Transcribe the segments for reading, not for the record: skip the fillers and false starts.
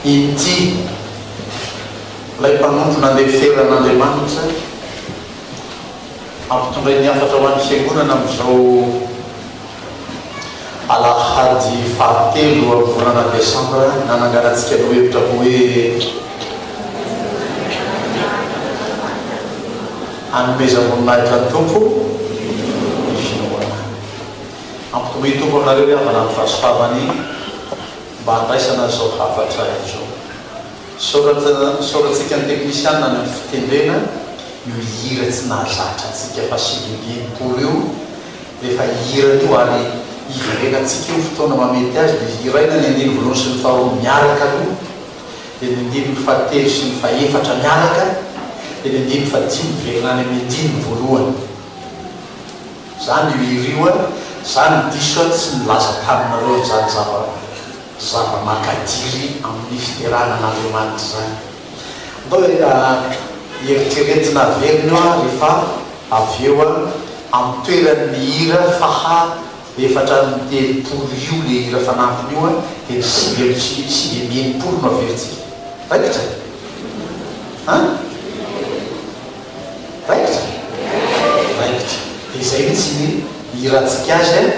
Inty ilay mpanompo nandeferan'Andriamanitra hampitondray ny hafatra ho an'ny Fiangonana amin'izao alahady fahatelo amin'ny volana desambra nananganantsika lohahevitra hoe Hanomezam-boninahitra ny Tompo ny finoana. Ampitomboy Tompo aminareo ry havana ny fahasoavany. mba handraisana izao hafatra izao. Isaorantsika ny teknisianina any amin'ny fitendrena io hira tsy nahazatra antsika fa 69 io, rehefa hirana io ary hiverenantsika io fotoana mahamety azy dia hiraina ny andininy voalohany sy ny faharoa miaraka aloha, dia ny andininy fahatelo sy ny fahefatra miaraka, dia ny andininy fahadimy miverina any amin'ny andininy voalohany. Zany io hira io a, za no diso a tsy nilaza taminareo an'izany zava zava makadiry amin'ny fiderana an'Andriamanitra izany. Andao e eritreretina averina io a rehefa avy eo a amin'ny toeran'ny hira faha 34 io le hira fanampiny io a dia ny 69 no averintsika. Raikitra? An? Raikitra? Raikitra. Dia izay mihitsy ny hihirantsika azy an!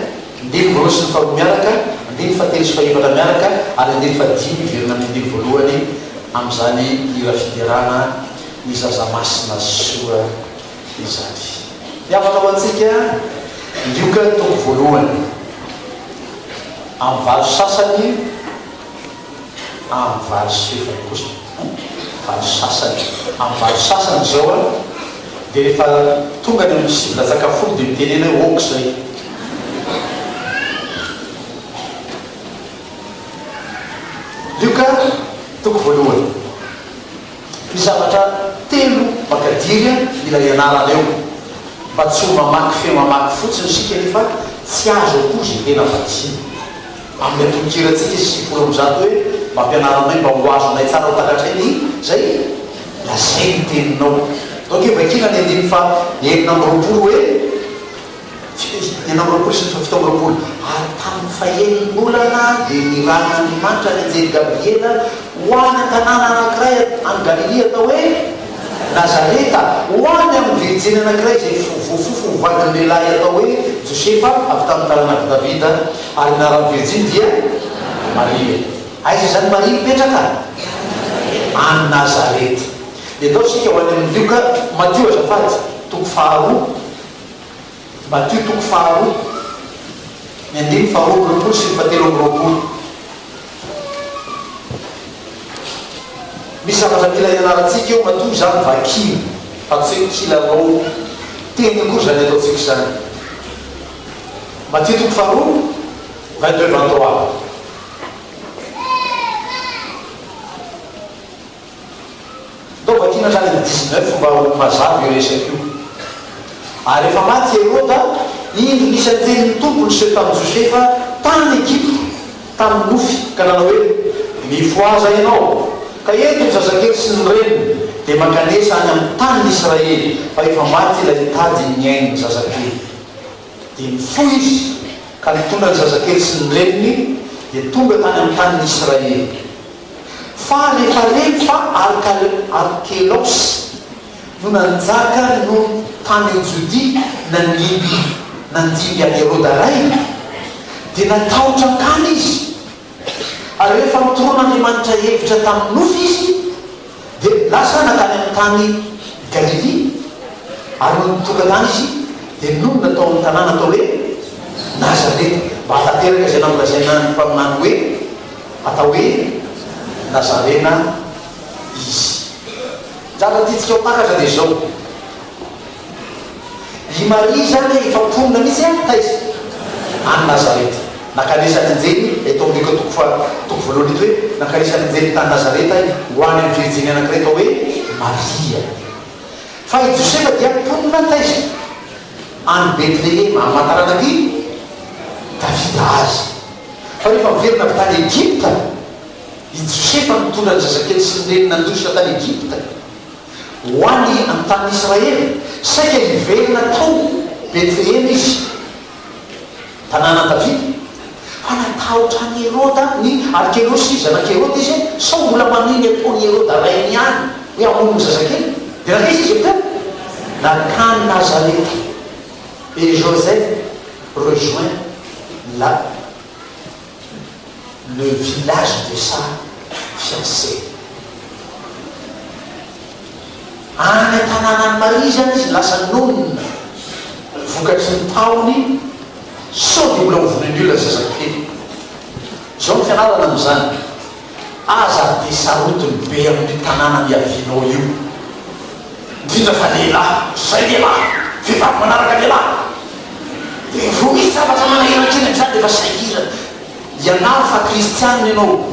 Andininy voalohany sy ny faharoa miaraka, andininy fahatelo sy fahefatra miaraka, ary andininy fahadimy miverina amin'ny andininy voalohany amin'izany hira fiderana ny zaza masina soa izany. Ny hafatra ho antsika, Lioka toko voalohany, amin'ny valo sasany. Amin'ny valo sy efany kosa an, valo sasany, amin'ny valo sasany izao an, dia rehefa tonga ny amin'ny sivy latsaka folo dia mitenena hoe ok izay. Lioka toko voalohany. Misy zavatra telo makadiry mila ianarana eo, mba tsy ho mamaky fe mamaky fotsiny isika nefa tsy azo akory izay tena vakiana. Amin'ny antonon-kirantsika 190 hoe mba ampianaro anay mba ho azonay tsara ho takatray ny izay lazain'ny teninao. Donc vakiana ny andininy faha 26 hoe 26 sy ny faha 27, Ary tamin'ny fahenim-bolana dia nirahin'Andriamanitra ny anjely Gabriela ho any an-tanàna anankiray any Galilia atao hoe Nazareta, ho any amin'ny virjiny anankiray izay voafofo ho vadin'ny lehilahy atao hoe Josefa avy tamin'ny taranak'i Davida, ary ny anaran'ny virjiny dia Maria. Aiza izany Maria mipetraka? Any Nazareta. Dia ndao isika ho any amin'ny Lioka, Matio azafady, toko faharoa, Matio toko faharoa, ny andininy faharoa amby roapolo sy ny fahatelo amby roapolo. Misy zavatra mila ianarantsika eo matoa izany vakiana fa tsy hoe kilalao teny akory izany ataontsika izany. Matio toko faharoa, 22, 23. Ndao vakiana hatrany amin'ny dix-neuf mba ho mazava io resaka io. Ary rehefa maty i Heroda, indro nisy anjelin'ny Tompo niseho tamin'i Josefa tany Egypta, tamin'ny nofy, ka nanao hoe, Mifohaza ianao, ka ento ny zazakely sy ny reniny, dia mankanesa any amin'ny tanin'i Israely, fa efa maty ilay nitady ny ain'ny zazakely. Dia nifoha izy, ka nitondra ny zazakely sy ny reniny, dia tonga tany amin'ny tanin'i Israely. Fa rehefa reny fa Arkelôsy no nanjaka no tany Jodia nandimby nandimby an'i Heroda rainy, dia natahotra hankany izy. Ary rehefa notoroan'Andriamanitra hevitra tamin'ny nofy izy, dia lasa nankany amin'ny tany Galilia, ary nony tonga tany izy, dia nonina tao amin'ny tanàna atao hoe Nazareta, mba hahatanteraka izay nampilazaina ny mpaminany hoe, Atao hoe Nazarena izy. Ny zavatra tiantsika ho takatra dia izao, I Maria izany efa mponina mihitsy an, taiza? Any Nazareta. Nankanesan'ny anjely, eto amin'ny Lioka toko faha, toko voalohany eto hoe, nankanesan'ny anjely tany Nazareta ho any amin'ny virjiny anankiray atao hoe Maria. Fa i Josefa dia mponina taiza? Any Betlehema, amin'ny maha taranak'i Davida azy. Fa rehefa niverina avy tany Egypta i Josefa nitondra ny zazakely sy ny reniny nandositra tany Egypta ho any amin'ny tanin'i Israely, saika hiverina tao Betlehema izy, tanànan'i Davida. Fa natahotra an'i Heroda ny Arkelosy zanak'i Heroda izy sao mbola manohy ny ataon'i Heroda rainy ihany, hoe hamono ny zazakely. Dia nankaiza izy avy teo? Nankany Nazareta. Et Joseph rejoint la le village de sa fiancée. Any an-tanànan'i Maria izany izy lasa nonina, vokatry ny tahony sao dia mbola hovonoin'ny olona ny zazakely. Izao ny fianarana amin'izany, aza dia sarotiny be amin'io tanàna niavianao io, indrindra fa lehilahy, izay lehilahy, vehivavy manaraka lehilahy, dia vao misy zavatra manahiran-kena amin'izany dia efa sahirana. Ianaro fa kristianina ianao.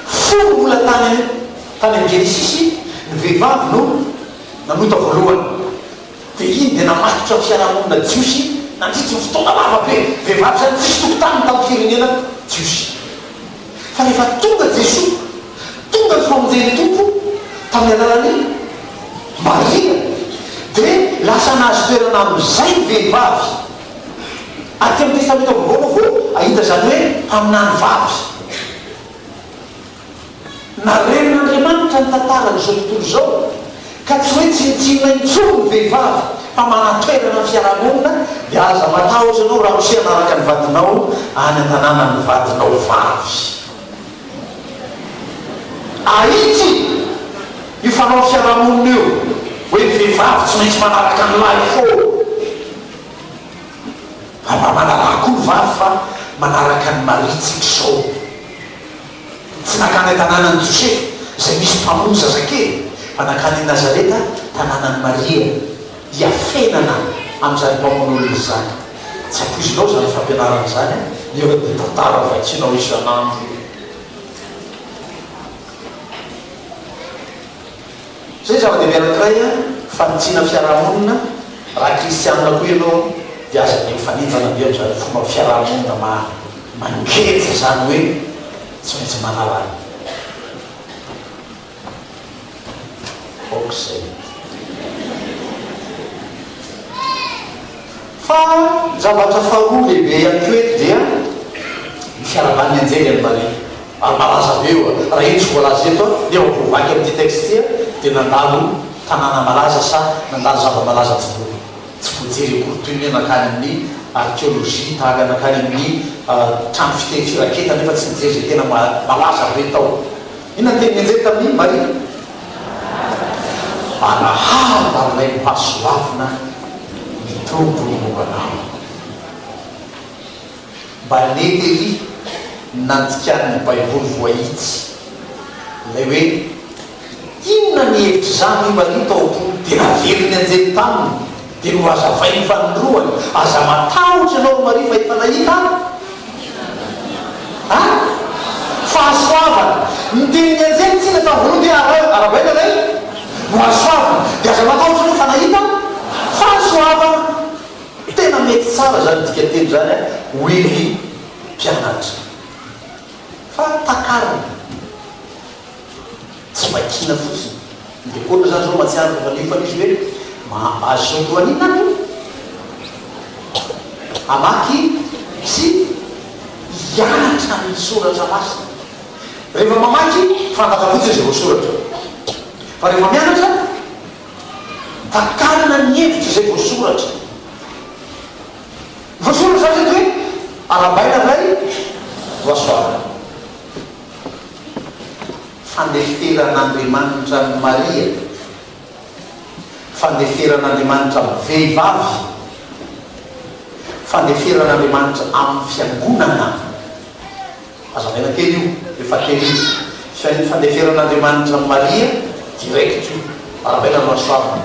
Fony mbola tany tany amin'ny Genesisy, ny vehivavy no nanota voalohany. Dia iny dia namatotra ny fiarahamonina jiosy nandritry ny fotoana lava be. Vehivavy izany tsisy tokotaniny tamin'ny firenena jiosy. Fa rehefa tonga Jesoa, tonga ny famonjen'ny Tompo tamin'ny alalan'i Maria, dia lasa nahazo toerana amin'izay ny vehivavy. Aty amin'ny Testamenta Vaovao moa vao hahita izany hoe mpaminany vavy. Narenin'Andriamanitra ny tantaran'izao tontolo izao, ka tsy hoe tsinontsinona intsony ny vehivavy fa manan-toerana amin'ny fiarahamonina, dia aza matahotra ianao ramose hanaraka ny vadinao any an-tanànan'ny vadinao vavy. Ahitsy io fanao fiarahamonina io, hoe ny vehivavy tsy maintsy manaraka ny lahy foana. Fa mba manaraha koa ny vavy fa manaraka an'i Maria tsika izao. Tsy nankany an-tanànan'i Josefa, izay misy mpamono zazakely, fa nankany Nazareta, tanànan'i Maria, hiafenana amin'izany mpamono olona izany. Tsy ampoizinao izany fampianarana izany an, nefa dia tantara vakianao isan'andro io. Izay zava-dehibe anankiray an, fanitsiana fiarahamonina, raha kristianina koa ianao dia aza dia mifanenjana be amin'izany fomba fiarahamonina maha mangeja izany hoe tsy maintsy manala ny ok izay. Fa ny zavatra faharoa lehibe ihany koa eto dia ny fiarahaban'ny anjely an'i Maria. Ary malaza be io a! Raha io tsy voalaza eto a, nefa voavaky amin'ity texte ity a, dia nandalo tanàna malaza sa nandalo zava-malaza tsy vo tsy voajery akory toy ny hoe nankany amin'ny archéologie tahaka nankany amin'ny trano fite firaketana nefa tsy nijery izay tena malaza be tao. Inona ny tenin'ny anjely tamin'i Maria? Arahaba ry Raim-pahasoavina ny Tompo momba anao. Mba nety ery ny nandikan'ny Baiboly voahitsy ilay hoe, Inona ny hevitr'izany hoy Maria tao am-pony, dia naverin'ny anjely taminy, dia nohazavainy fanindroany, Aza matahotra ianao ry Maria fa efa nahita an? Fahasoavana. Ny tenin'ny anjely tsinona tamin'ny voalohany dia arahabaina ilay nohasoavina. Dia aza matahotra ianao fa nahita fahasoavana. Tena mety tsara zany dikanteny zany a Willy mpianatra. Fa takarina. Tsy vakiana fotsiny. Ny diakona zany zao mahatsiaro rehefa niofana izy hoe ma azoto an'inona ary io? Hamaky sy hianatra ny soratra masina. Rehefa mamaky, fantatra fotsiny izay voasoratra. Fa rehefa mianatra, Takarina ny hevitra izay voasoratra. Ny voasoratra izany eto hoe arahabaina ilay voasoavina. Fandeferan'Andriamanitra an'i Maria, fandeferan'Andriamanitra amin'ny vehivavy, fandeferan'Andriamanitra amin'ny fiangonana. Hazavaina kely io, efa teny io. Fa ny fandeferan'Andriamanitra amin'i Maria, direct io, arahabaina ny mahasoavina.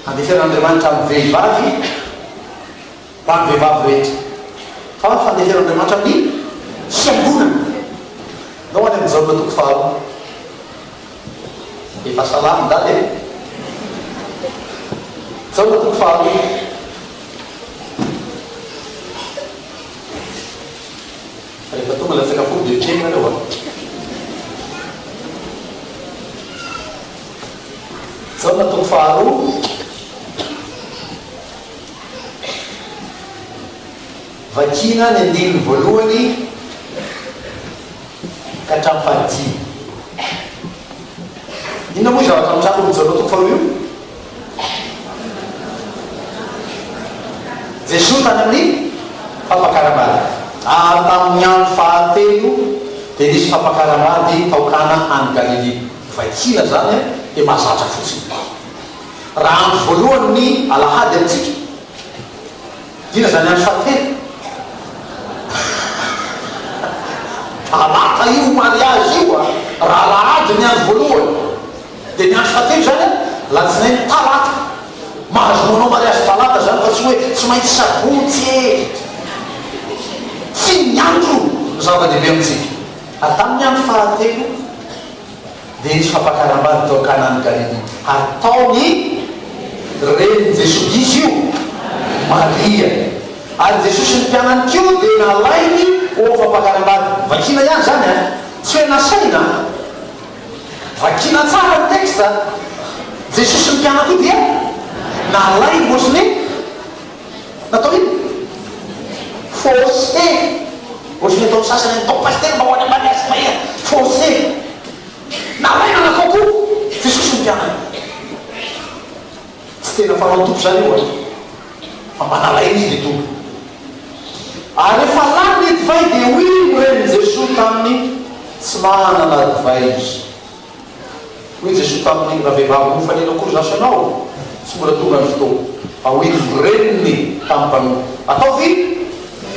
Fandeferan'Andriamanitra amin'ny vehivavy, ho an'ny vehivavy rehetra. Fa fandeferan'Andriamanitra amin'ny fiangonana. Ndao any amin'ny Jaona toko faharoa. Efa salama dada e! Jaona toko faharoa. Rehefa tonga latsaka fo dia kely nareo a! Jaona toko faharoa. Vakiana ny andininy voalohany ka hatramin'ny fahadimy. Inona moa io zavatra mitranga ao amin'ny Jaona toko faharoa io? Jesoa tany amin'ny fampakaram-bady. Ary tamin'ny andro fahatelo dia nisy fampakaram-bady tao Kana any Galilia. Vakiana izany dia mahazatra fotsiny. Raha andro voalohany ny alahady amintsika, Inona izany andro fahatelo? Talata io mariage io a! Raha alahady ny andro voalohany dia ny andro fahatelo izany a, alatsinainy, talata. Mahazo manao mariage talata izany fa tsy hoe tsy maintsy sabotsy e! Tsy ny andro no zava-dehibe amintsika. Ary tamin'ny andro fahatelo. Dia nisy fampakaram-bady tao Kana any Galilia. Ary tao ny renin'i Jesoa. Iza io? Maria. Ary Jesoa sy ny mpianany koa dia nalainy ho ao fampakaram-bady. Vakiana ihany izany an! Tsy hoe nasaina an! Vakiana tsara ny texte an! Jesoa sy ny mpianany koa dia nalainy ohatran'ny hoe natao inona? Forcé! Ohatran'ny ataon'ny sasany any, tao pasitera mba ho any ambany azy mahia. Forcé! Nalaina nankao koa Jesosy ny mpianany. Tsy tena fanaon'ny Tompo izany io an! Fa mba nalaina izy dia tonga. Ary rehefa lany ny divay dia hoy ny renin'i Jesoa taminy, Tsy manana divay izy. Hoy Jesoa taminy, Ravehivavy nofanina akory izaho sy ianao? Tsy mbola tonga ny fotoako. Fa hoy ny reniny tamin'ny mpanompo, Ataovy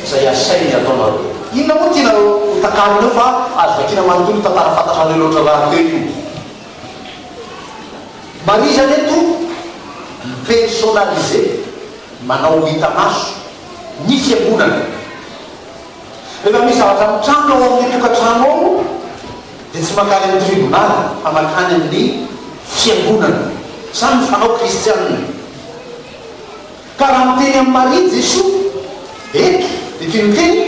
izay asainy ataonareo. Inona moa no tianareo ho takarina eo fa azo vakiana manontolo io tantara fantatrareo loatra rahateo io. Maria izany eto mi-personnaliser, manao ho hita maso, ny fiangonana. Rehefa misy zavatra mitranga ao amin'ny tokantrano ao dia tsy mankany amin'ny tribonaly fa mankany amin'ny fiangonana. Izany no fanao kristianina. Ka raha miteny amin'i Maria Jesoa eto dia toy ny miteny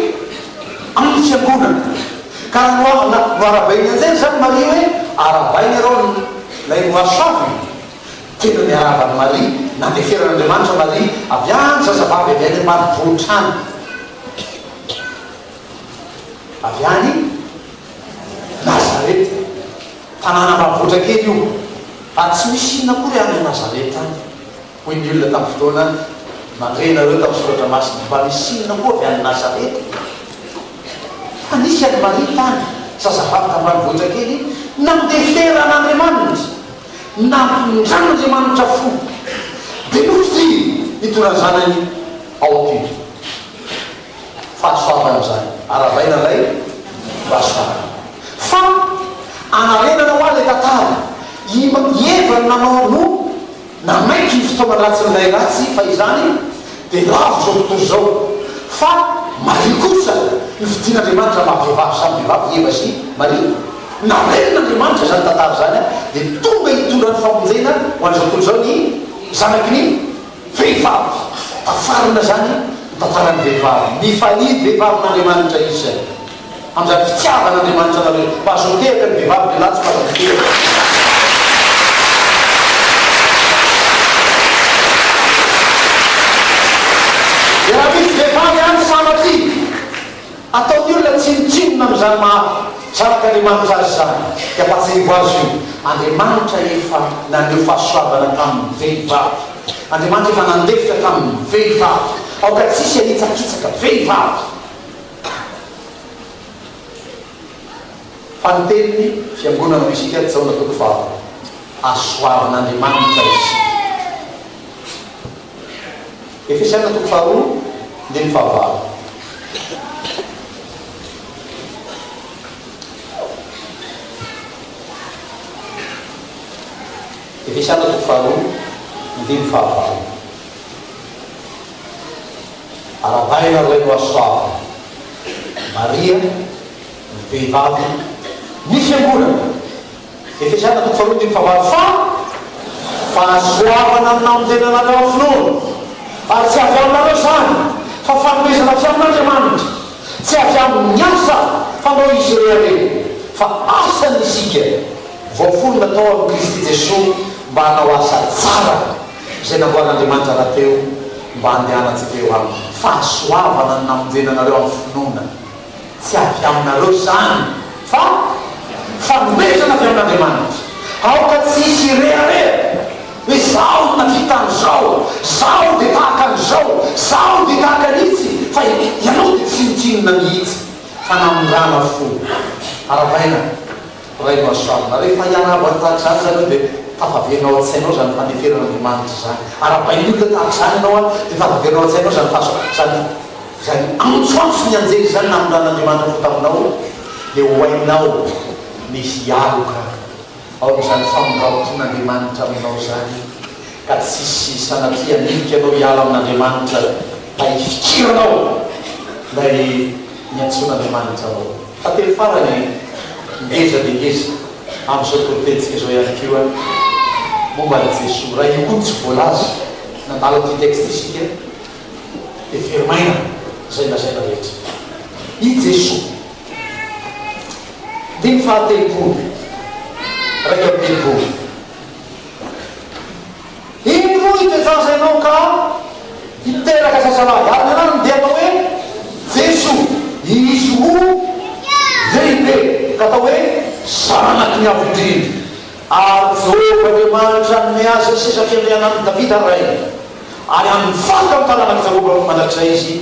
amin'ny fiangonana. Ka raha noarahabain'ny anjely izany Maria hoe arahabaina ianao ilay nohasoavina, tena miarahaba an'i Maria, nandeferan'Andriamanitra Maria avy any zazavavy avy any ambanivohitra any. Avy any Nazareta. Tanàna ambanivohitra kely io. Ary tsy misy inona akory any Nazareta any. Hoy ny olona tamin'ny fotoana nandre nareo tamin'ny Soratra Masina, Mba misy inona koa avy any Nazareta? Fa nisy an'i Maria tany, zazavavy tambanivohitra kely, nandefera an'Andriamanitra, nampindran'Andriamanitra fo. Dia nofidiny hitondra ny zanany ao am-pino. Fahasoavana izany. Arahabaina ilay fahasoavana. Fa anarenana hoa ilay tantara. I Eva no nanao no nanaiky ny fitaoman-dratsin'ilay ratsy fa izany dia lavo izao tontolo izao. Fa Maria kosa nofidin'Andriamanitra maha vehivavy samy vehivavy i Eva sy Maria. Narenin'Andriamanitra izany tantara izany dia tonga hitondra ny famonjena ho an'izao tontolo izao ny zanaky ny Vehivavy! Tafarina izany ny tantaran'ny vehivavy. Mifalia ny vehivavin'Andriamanitra izy amin'izany fitiavan'Andriamanitra anareo. Mba azo mitehaka ny vehivavy, lehilahy tsy mba azo mitehaka. Dia raha misy vehivavy any sanatria Ataon'ny olona tsinontsinona amin'izany maha zanak'Andriamanitra azy izany, dia ampahatsiahivo azy io, Andriamanitra efa naneho fahasoavana tamin'ny vehivavy. Andriamanitra efa nandefitra tamin'ny vehivavy. Aoka tsy hisy hanitsakitsaka vehivavy. Fa ny teniny, Fiangonana hoy isika, Jaona toko faharoa. Hasoavin'Andriamanitra isika. Efesiana toko faharoa andininy fahavalo. Efesiana toko faharoa andininy fahavalo. Arahabaina ry Ray nohasoavina, Maria, ny vehivavy, ny fiangonana. Efesiana toko faharoa andininy fahavalo Fa fahasoavana no namonjena anareo amin'ny finoana, ary tsy avy aminareo izany, fa fanomezana avy amin'Andriamanitra, tsy avy amin'ny asa fanao izy irery, fa asany isika, voaforona tao amin'i Kristy Jesoa mba hanao asa tsara, izay namboarin'Andriamanitra rahateo. mba handehanantsika eo aminy. Fahasoavana no namonjena anareo amin'ny finoana. Tsy avy aminareo izany, fa fanomezana avy amin'Andriamanitra. Aoka tsy hisy hirehareha hoe izaho no nahavita an'izao, izaho dia tahaka an'izao, izaho dia tahaka an'itsy, fa ianao dia tsinontsinona mihitsy, fa namindrana fo. Arahabaina. Ray mahasoavina. Rehefa hiarahaba ny tahaka izany izany eo dia tafaverina ao an-tsainao izany fandeferan'Andriamanitra izany. Arahabain'ny olona tahaka izany ianao an, dia tafaverina ao an-tsainao izany fahasoavana, izany izany antsoantson'ny anjely izany namindran'Andriamanitra fo taminao, dia ho hainao ny hialoka ao amin'izany famindram-pon'Andriamanitra aminao izany, ka tsisy sanatria hanilika anao hiala amin'Andriamanitra fa hifikiranao ilay niantsoan'Andriamanitra anao. Fahatelo farany, ngeza dia ngeza amin'izao toritenintsika izao ihany koa momba an'i Jesoa. Raha io koa no tsy voalaza nandalo an'ity texte ity isika dia very maina izay lazaina rehetra. I Jesoa. Andininy fahatelopolo, 31. Indro hitoe-jaza ianao ka hiteraka zazalahy, ary ny anarany dia hatao hoe Jesoa. Izy ho lehibe ka hatao hoe Zanaky ny Avo Indrindra. Ary Jehovah Andriamanitra hanome azy ny seza fiandrianan'i Davida rainy, ary hanjaka amin'ny taranak'i Jakoba mandrakizay izy,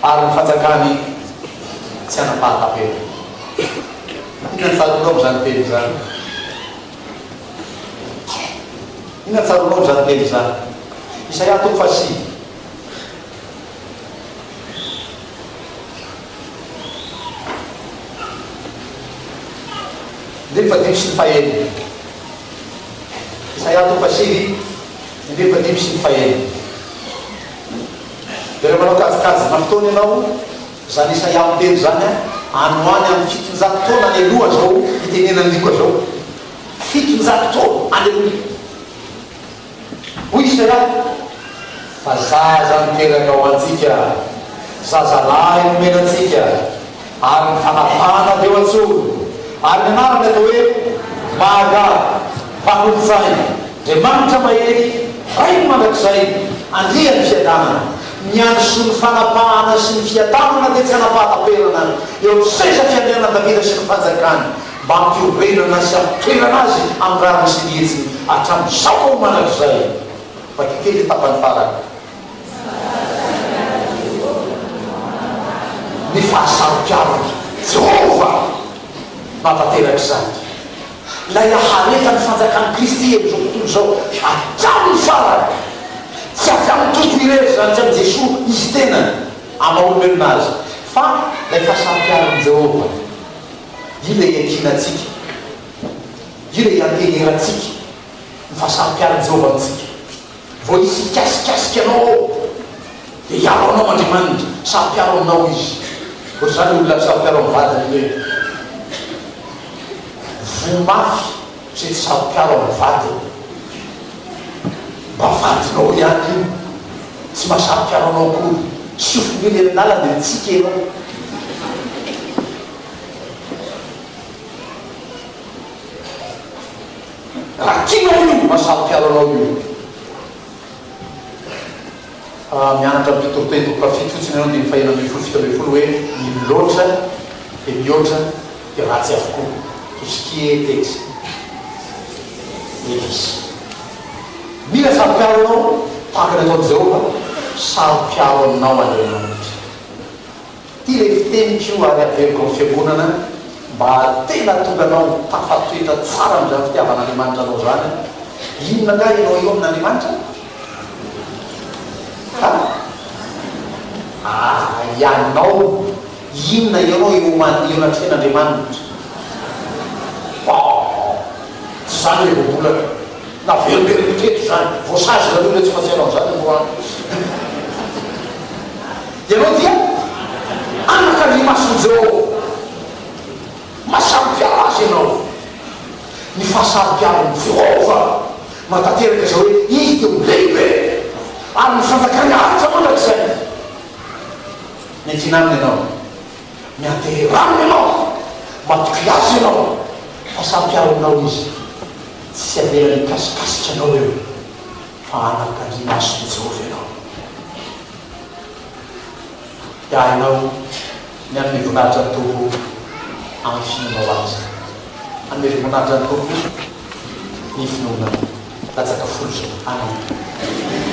ary ny fanjakany tsy hanam-pahataperana. Inona no tsaroanao amin'izany teny izany? Inona tsaroanao amin'izany teny izany? Isaia toko fahasivy. Andininy fahadimy sy ny fahenina. Isaia toko fahasivy, andininy fahadimy sy ny fahenina. Dia rehefa manao kajikajina fotoana ianao, Izany Isaia miteny izany an, any ho any amin'ny 700 taona any aloha izao itenenan'i Lioka izao. 700 taona any aloha. Hoy Isaia, Fa zaza niteraka ho antsika, zazalahy nomena antsika, ary ny fanapahana avy eo an-tsorony, ary ny anarany atao hoe Mahagaga, Mpanolotsaina, Andriamanitra Mahery, Rain'ny Mandrakizay, Andrian'ny Fiadanana. Ny andro sy ny fanapahana sy ny fiadanana dia tsy hanam-pahataperana eo amin'ny seza fiandrianan'i Davida sy ny fanjakany, mba hampiorenana sy hampitoerana azy amin'ny rariny sy ny hitsiny hatramin'izao ka ho mandrakizay. Vakio kely ny tapany farany. Ny fahasaro-piaron'i Jehovah mahatanteraka izany. Ilay haharetan'ny fanjakan'i Kristy eo amin'izao tontolo izao hatramin'ny farany. Tsy avy amin'ny Tompo irery izany, tsy amin'i Jesoa Izy tenany, amin'ny maha olombelona Azy, fa ilay fahasaro-piaron'i Jehovah. Io ilay iankinantsika. Io ilay ianteherantsika. Ny fahasaro-piaron'i Jehovah amintsika. Vao hisy hikasikasika anao ao, dia hiaro anao Andriamanitra. Saro-piaro aminao Izy. Ohatr'izany olona saro-piaro amin'ny vadiny ireny. Voa mafy izay tsy saro-piaro amin'ny vadiny. Mba vadinao ihany io. Tsy mahasaro-piaro anao akory. Sofiny eny an-dalana dia mitsiky ianao. Raha tianao io, mba saro-piaro anao io. Fa mianatra amin'ny mpitoriteny toko fahafito fotsiny ianao andininy fahenina ambinifolo 17 hoe ny miloatra dia mihoatra dia ratsy avokoa. Tout ce qui est ex est. Mila saro-piaro ianao tahaka ny ataon'i Jehovah, saro-piaro aminao Andriamanitra. Ity ilay fiteniko ary averiko amin'ny fiangonana mba tena hahatonga anao ho tafatoetra tsara amin'izany fitiavan'Andriamanitra anao izany. Inona angaha ianao eo amin'Andriamanitra? Ha? Ah, ianao, inona ianao eo eo anatrehan'Andriamanitra? Bon, tsy izany ilay voambolana. Naverimberiko teto izany. Voasazy nareo ilay tsy mahatsiaro an'izany androany. Ianao dia anaka ny imason'i Jehovah. Mahasaro-piaro azy ianao. Ny fahasaro-piaron'i Jehovah mahatanteraka izao hoe izy dia ho lehibe, ary ny fanjakany haharitra mandrakizay. Miankina aminy ianao. Miantehera aminy ianao. Matoky azy ianao fa saro-piaro aminao izy. Tsy avelany hikasikasika anao eo, fa anaka ny imason'i Jehovah ianao. Dia hainao ny hanome voninahitra ny Tompo amin'ny finoanao Azy. Hanome voninahitra ny Tompo ny finoana latsaka folo izao. Amen.